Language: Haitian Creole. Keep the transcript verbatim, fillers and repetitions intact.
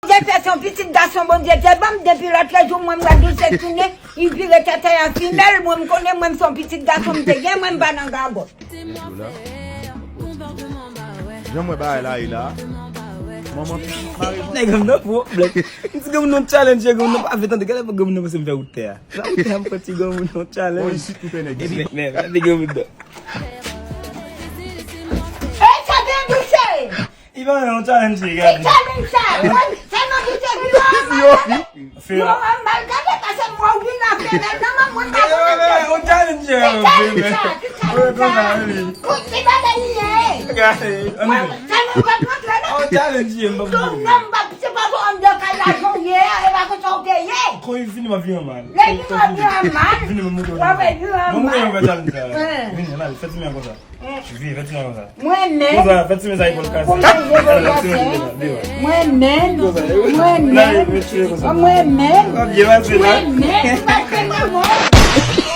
te fè se yon pitit gason Bondye te ban m, depi lòt lejou mwen m wè Douse tounen, li vire tèt a yon fimèl, mwen m konnen mwen m se yon pitit gason m te gen, mwen m pa nan gagòt. Jan mwen bagay la ye la. Manman mari. Nèg m nan pwoblèm. M di granmoun nan challenge granmoun nan pa vle tande. Gade granmoun nan panse m fè wout tè a. Sa wout tè a m pran ti granmoun nan Bon, challenge. Isit nou fè nèg isit. Men men men gade granmoun nan. E sa gen Douse! Li pa nan challenge Ki gade. challenge sa? Mwen, se nan Douse ki yo an mal. Yo an mal gade pase mwen ou vin nan fè men nan mwen mwen pa konnen. On challenge Ki challenge sa? Ki challenge sa? Kout ki bagay li ye? Gade. Mwen, challenge pa t rantre non. On challenge m pa Tout nonm pa se pa pou anndan kay la jan w ye a, e pa konsa w te ye. Kon li vini m ap vin an mal. Lè li mò vin an mal, Vini mwen moutre. w ap vin an Mwen moutre mal. Yon fè challenge sa. Hein. Vini mal, fè ti men konsa. Vini, fè ti men konsa. Mwen menm, Konsa, fè ti men sa epòl kase. Pou manje pou kase. Mwen menm, mwen menm, mwen menm, Byen pase la. mwen menm, m pa fè manman.